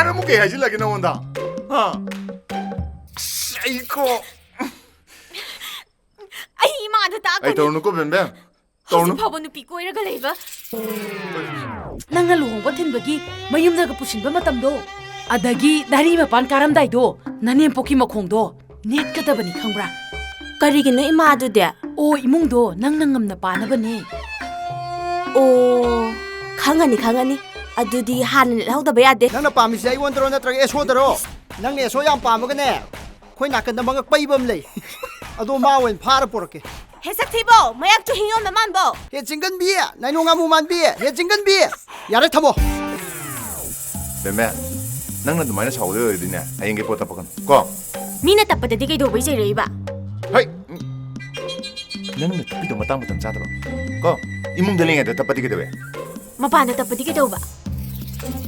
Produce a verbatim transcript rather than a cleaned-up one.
ꯑꯃꯨꯛ ꯀꯩ ꯍꯥꯏꯖꯤꯜꯂꯒꯦ ꯅꯉꯣꯟꯗ? ꯍꯥ? ꯑꯁ, ꯑꯩꯀꯣ꯫ ꯑꯩ ꯏꯃꯥꯗ ꯑꯩ ꯇꯥꯛꯀꯅꯤ꯫ ꯇꯧꯔꯨꯅꯨꯀꯣ, ꯕꯦꯝꯕꯦꯝ꯫ ꯇꯧꯔꯨꯅꯨ꯫ ꯍꯧꯖꯤꯛ ꯐꯥꯎꯕ ꯅꯨꯄꯤ ꯀꯣꯏꯔꯒ ꯂꯩꯕ꯫ ꯅꯪꯅ ꯂꯨꯍꯣꯡꯕ ꯊꯤꯟꯕꯒꯤ ꯃꯌꯨꯝꯗꯒ ꯄꯨꯁꯤꯟꯕ ꯃꯇꯝꯗꯣ, ꯑꯗꯒꯤ ꯅꯥꯔꯤ ꯃꯄꯥꯟ ꯀꯥꯔꯝꯗꯥꯏꯗꯣ, ꯅꯅꯦꯝꯄꯣꯛꯀꯤ ꯃꯈꯣꯡꯗꯣ ꯅꯦꯠꯀꯗꯕꯅꯤ, ꯈꯪꯕ꯭ꯔꯥ? ꯀꯔꯤꯒꯤꯅꯣ ꯏꯃꯥ ꯑꯗꯨꯗꯤ? ꯑꯣ, ꯏꯃꯨꯡꯗꯣ ꯅꯪꯅ ꯉꯝꯅ ꯄꯥꯅꯕꯅꯦ꯫ ꯑꯣ, ꯈꯪꯉꯅꯤ, ꯈꯪꯉꯅꯤ꯫ ꯑꯗꯨꯗꯤ ꯍꯥꯟꯅ ꯅꯦꯠꯍꯧꯗꯕ ꯌꯥꯗꯦ꯫ ꯅꯪꯅ ꯄꯥꯝꯃꯤꯁꯦ ꯑꯩꯉꯣꯟꯗꯔꯣ ꯅꯠꯇ꯭ꯔꯒ ꯑꯦꯁꯣꯗꯔꯣ? ꯅꯪꯅ ꯑꯦꯁꯣ ꯌꯥꯝ ꯄꯥꯝꯃꯒꯅꯦ, ꯑꯩꯈꯣꯏ ꯅꯥꯀꯟꯗ ꯃꯉꯛ ꯄꯩꯕ ꯑꯃ ꯂꯩ꯫ ꯑꯗꯣ ꯃꯥ ꯑꯣꯏꯅ ꯐꯥꯔ ꯄꯨꯔꯛꯀꯦ꯫ ꯍꯦ ꯁꯛꯊꯤꯕꯧ, ꯃꯌꯥꯛꯁꯨ ꯍꯤꯡꯉꯣꯝꯗ ꯃꯥꯟꯕꯧ꯫ ꯍꯦ ꯆꯤꯡꯒꯟꯕꯤ, ꯅꯥꯏꯅꯣ ꯉꯥꯃꯨ ꯃꯥꯟꯕꯤ, ꯍꯦ ꯆꯤꯡꯒꯟꯕꯤ꯫ ꯌꯥꯔꯦ, ꯊꯝꯃꯣ꯫ ꯕꯦꯝꯕꯦ, ꯅꯪꯅ ꯑꯗꯨꯃꯥꯏꯅ ꯁꯥꯎꯗꯣꯏ ꯑꯣꯏꯔꯗꯤꯅꯦ, ꯍꯌꯦꯡꯒꯩ ꯄꯣꯠ ꯇꯞꯄꯛꯀꯅꯨ, ꯀꯣ? ꯃꯤꯅ ꯇꯞꯄꯗꯗꯤ ꯀꯩꯗꯧꯕꯩ ꯆꯩꯔꯛꯏꯕ? ꯍꯩ! ꯅꯪꯅ ꯇꯞꯄꯤꯗꯣ ꯃꯇꯥꯡ ꯃꯇꯝ ꯆꯥꯗꯕ, ꯀꯣ? ꯏꯃꯨꯡꯗ ꯂꯩꯉꯩꯗ ꯇꯞꯄꯗꯤ ꯀꯩꯗꯧꯋꯦ? ꯃꯄꯥꯟꯗ ꯇꯞꯄꯗꯤ ꯀꯩꯗꯧꯕ?